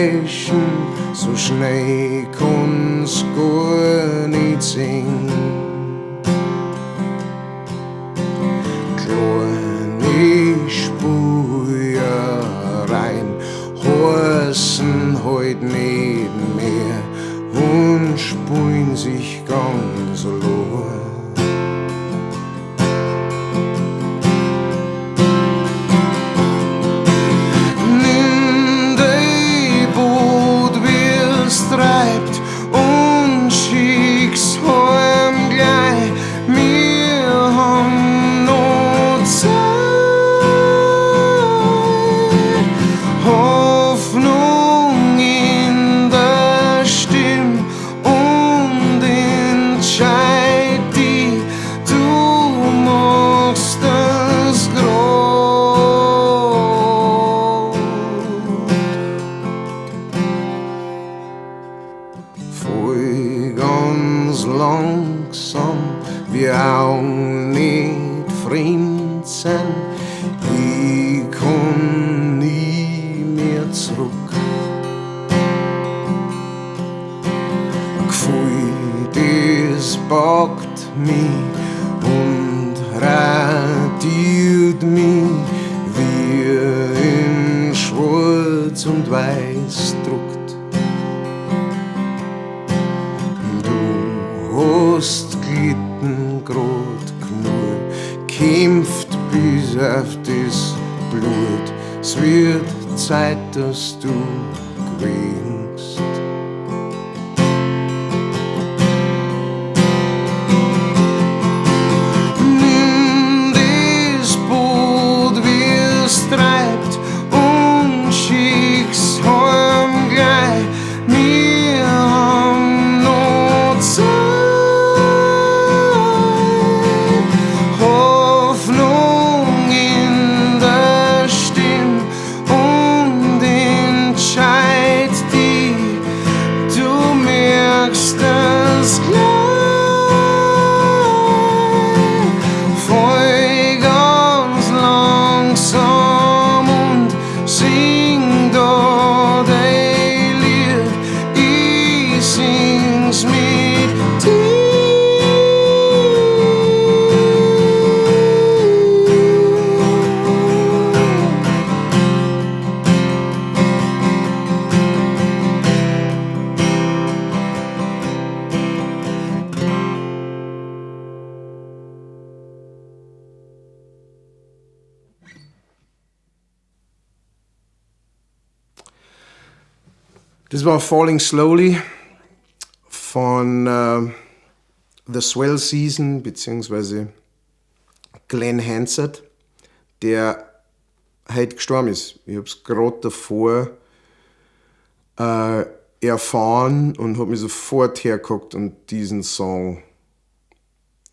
täuschen, so schnell kann's gar nicht sehen. Kleine Spierereien heißen halt nicht mehr und spulen sich ganz allein. Nimm dei Boot, wie's treibt, und schick's heim gleich. Wir haben noch Zeit. Hoffnung in der Stimme und entscheid dich, du machst das grad. Voll ganz langsam, wir auch nicht fremd sind. Ich komm nie mehr zurück. Ein Gefühl, das packt mich und radiert mich, wie in Schwarz und Weiß druckt. Du hast gelitten grad genug, kämpft bis auf das Blut. Es wird Zeit, dass du gewinnst. Nimm das Boot, wie's treibt, und schick's heim gleich. Wir haben noch Zeit. Hoffnung in der Stimme und entscheid dich, du merkst es gleich. Voll ganz langsam und sing da dein Lied, ich sing's mit dir. Das war Falling Slowly von The Swell Season beziehungsweise Glen Hansard, der heute gestorben ist. Ich hab's grad davor erfahren und hab mich sofort hergeguckt und diesen Song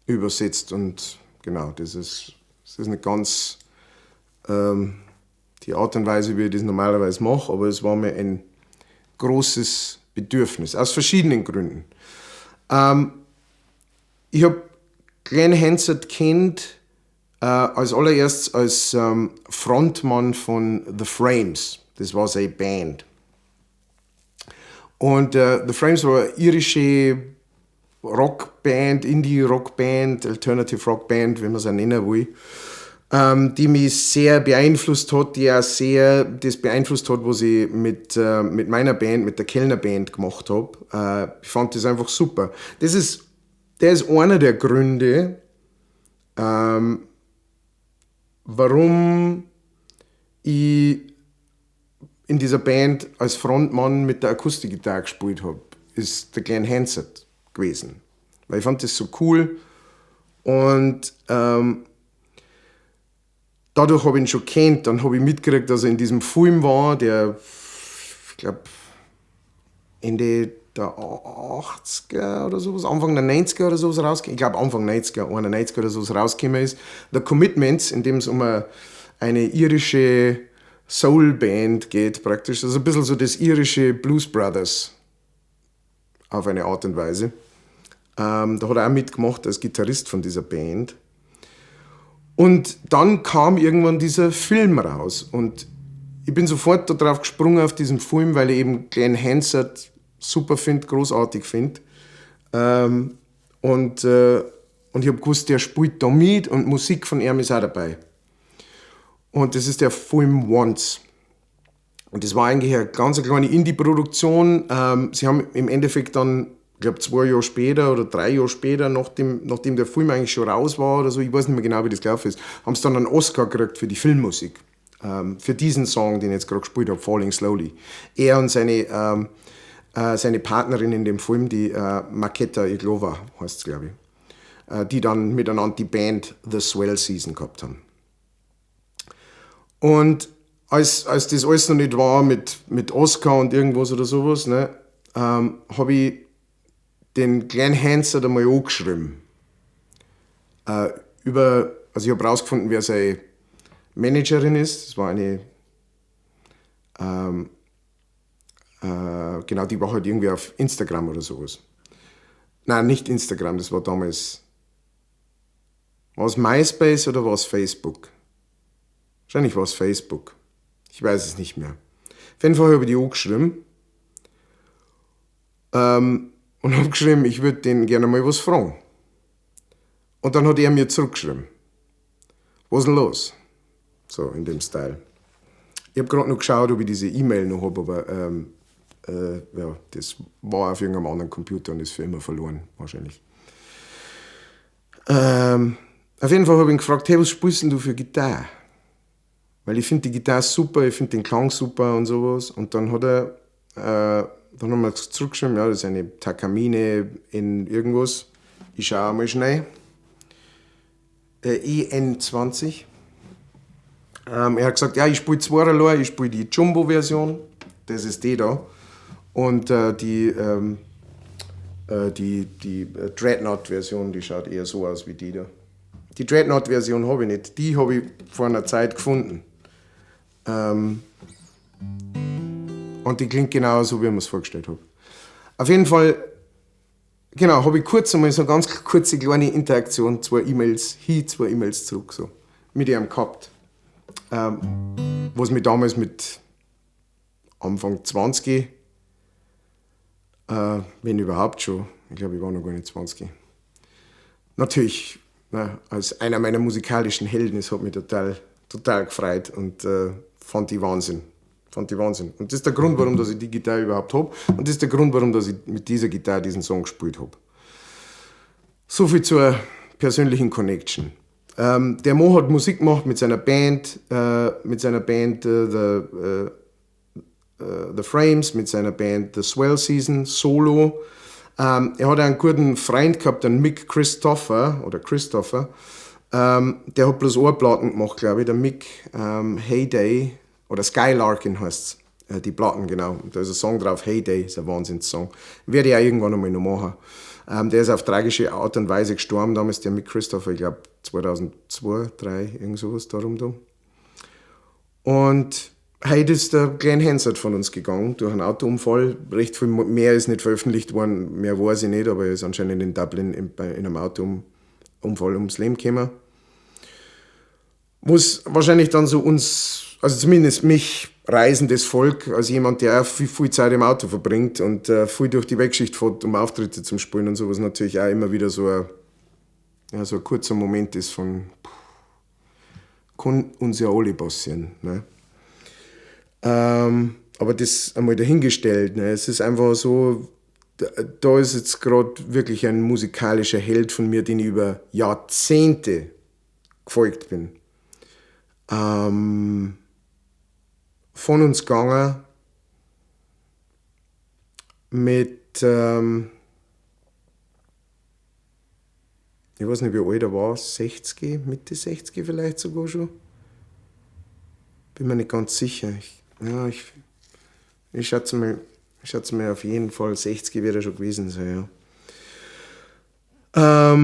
übersetzt. Und genau, das ist nicht ganz die Art und Weise, wie ich das normalerweise mache, aber es war mir ein großes Bedürfnis, aus verschiedenen Gründen. Ich hab Glen Hansard kennt als allererstes als Frontmann von The Frames. Das war seine Band. Und The Frames war eine irische Rockband, Indie-Rockband, Alternative Rockband, wie man es auch nennen will, die mich sehr beeinflusst hat, die auch sehr das beeinflusst hat, was ich mit meiner Band, mit der Kellnerband gemacht hab. Ich fand das einfach super. Das ist einer der Gründe, warum ich in dieser Band als Frontmann mit der Akustikgitarre gespielt hab, ist der Glen Hansard gewesen. Weil ich fand das so cool und dadurch hab ich ihn schon kennt. Dann hab ich mitgekriegt, dass er in diesem Film war, der, ich glaub, Ende der 80er oder sowas, Anfang der 90er oder sowas rausgekommen, ich glaub Anfang 90er, 91 oder sowas rausgekommen ist. The Commitments, in dem es um eine irische Soul-Band geht praktisch. Also ein bisschen so das irische Blues Brothers auf eine Art und Weise. Da hat er auch mitgemacht als Gitarrist von dieser Band. Und dann kam irgendwann dieser Film raus und Ich bin sofort da drauf gesprungen auf diesen Film, weil ich eben Glen Hansard super finde, großartig finde. Und ich hab gewusst, der spielt da mit und Musik von ihm ist auch dabei. Und das ist der Film Once. Und das war eigentlich eine ganz kleine Indie-Produktion. Sie haben im Endeffekt dann, ich glaub, 2 Jahre später oder 3 Jahre später, nachdem der Film eigentlich schon raus war oder so, ich weiß nicht mehr genau, wie das gelaufen ist, haben sie dann einen Oscar gekriegt für die Filmmusik. Für diesen Song, den ich jetzt gerade gespielt hab, Falling Slowly. Er und seine Partnerin in dem Film, die Marketa Irglova heißt's, glaub ich, die dann miteinander die Band The Swell Season gehabt haben. Und als das alles noch nicht war mit Oscar und irgendwas oder sowas, ne, hab ich den Glen Hansard einmal angeschrieben. Ich hab rausgefunden, wer seine Managerin ist. Das war eine, genau, die war halt irgendwie auf Instagram oder sowas. Nein, nicht Instagram, das war damals, war's MySpace oder war's Facebook? Wahrscheinlich war's Facebook. Ich weiß es nicht mehr. Auf jeden Fall habe ich die angeschrieben. Und hab geschrieben, ich würd den gerne mal was fragen. Und dann hat er mir zurückgeschrieben. Was ist denn los? So, in dem Style. Ich hab grad noch geschaut, ob ich diese E-Mail noch hab, aber ja, das war auf irgendeinem anderen Computer und ist für immer verloren, wahrscheinlich. Auf jeden Fall hab ich ihn gefragt, hey, was spielst denn du für Gitarre? Weil ich find die Gitarre super, ich find den Klang super und sowas. Und dann hat er dann haben wir zurückgeschrieben, ja, das ist eine Takamine in irgendwas. Ich schau mal schnell. EN20. Er hat gesagt, ja, ich spiel zweierlei, ich spiel die Jumbo-Version, das ist die da. Und die Dreadnought-Version, die schaut eher so aus wie die da. Die Dreadnought-Version hab ich nicht, die hab ich vor einer Zeit gefunden. Und die klingt genauso, wie ich mir's vorgestellt hab. Auf jeden Fall, genau, hab ich kurz einmal so eine ganz kurze kleine Interaktion, 2 E-Mails hin, 2 E-Mails zurück, so, mit ihm gehabt. Was mich damals mit Anfang 20, wenn überhaupt schon, ich glaub, ich war noch gar nicht 20. Natürlich, ne, als einer meiner musikalischen Helden, es hat mich total, total gefreut und fand ich Wahnsinn. Fand ich Wahnsinn. Und das ist der Grund, warum dass ich die Gitarre überhaupt hab. Und das ist der Grund, warum dass ich mit dieser Gitarre diesen Song gespielt hab. So viel zur persönlichen Connection. Der Mo hat Musik gemacht mit seiner Band The Frames, mit seiner Band The Swell Season, Solo. Er hat einen guten Freund gehabt, den Mick Christopher, oder Christopher. Der hat bloß eine Platten gemacht, glaub ich, der Mick, Heyday, oder Skylarkin heißt's, die Platten, genau. Und da ist ein Song drauf, Heyday, ist ein Wahnsinnssong. Werde ich auch irgendwann einmal noch machen. Der ist auf tragische Art und Weise gestorben, damals der Mick Christopher, ich glaub 2002, 2003, irgend sowas darum da. Und heute ist der Glen Hansard von uns gegangen, durch einen Autounfall. Recht viel mehr ist nicht veröffentlicht worden, mehr weiß ich nicht, aber er ist anscheinend in Dublin in einem Autounfall ums Leben gekommen. Wo's wahrscheinlich dann so uns, also zumindest mich, reisendes Volk, als jemand, der auch viel, viel Zeit im Auto verbringt und viel durch die Weltgeschichte fährt, um Auftritte zu spielen und sowas, natürlich auch immer wieder so ein kurzer Moment ist von, puh, kann uns ja alle passieren. Ne? Aber das einmal dahingestellt, ne? Es ist einfach so, da ist jetzt grad wirklich ein musikalischer Held von mir, den ich über Jahrzehnte gefolgt bin. Von uns gegangen mit, ich weiß nicht, wie alt er war, 60, Mitte 60 vielleicht sogar schon. Bin mir nicht ganz sicher. Ich, ja, ich, ich schätze mal, ich schätze mal auf jeden Fall 60 wird er schon gewesen sein, ja.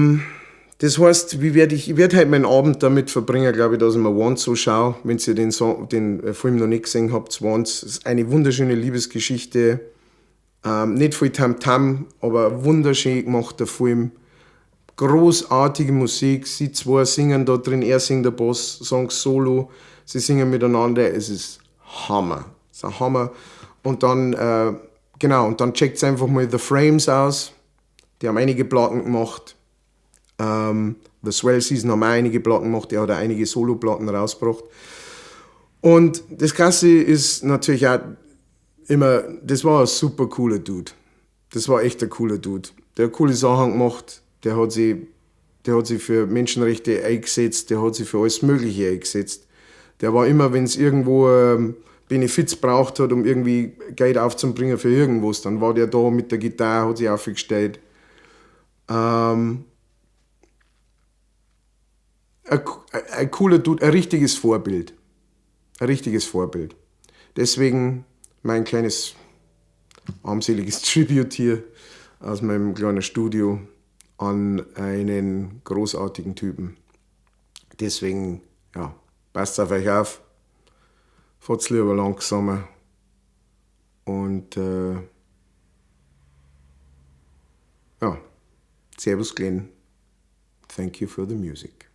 Das heißt, wie werd ich, ich werd halt meinen Abend damit verbringen, glaub ich, dass ich mir Once so schaue, wenn ihr den Song, den Film noch nicht gesehen habt, Once, ist eine wunderschöne Liebesgeschichte. Nicht viel Tamtam, aber wunderschön gemachter Film. Großartige Musik, sie zwei singen da drin, er singt ein paar Songs solo, sie singen miteinander, es ist Hammer. Das ist ein Hammer. Und dann, genau, und dann checkt einfach mal The Frames aus. Die haben einige Platten gemacht. The Swell Season haben auch einige Platten gemacht. Der hat auch einige Solo-Platten rausgebracht. Und das Krasse ist natürlich auch immer, das war ein super cooler Dude. Das war echt ein cooler Dude. Der hat coole Sachen gemacht. Der hat sich für Menschenrechte eingesetzt. Der hat sich für alles Mögliche eingesetzt. Der war immer, wenn es irgendwo Benefiz braucht hat, um irgendwie Geld aufzubringen für irgendwas, dann war der da mit der Gitarre, hat sich aufgestellt. Ein cooler Dude, ein richtiges Vorbild. Ein richtiges Vorbild. Deswegen mein kleines armseliges Tribute hier aus meinem kleinen Studio an einen großartigen Typen. Deswegen, ja, passt auf euch auf, fahrt lieber langsamer und ja, Servus, Glenn. Thank you for the music.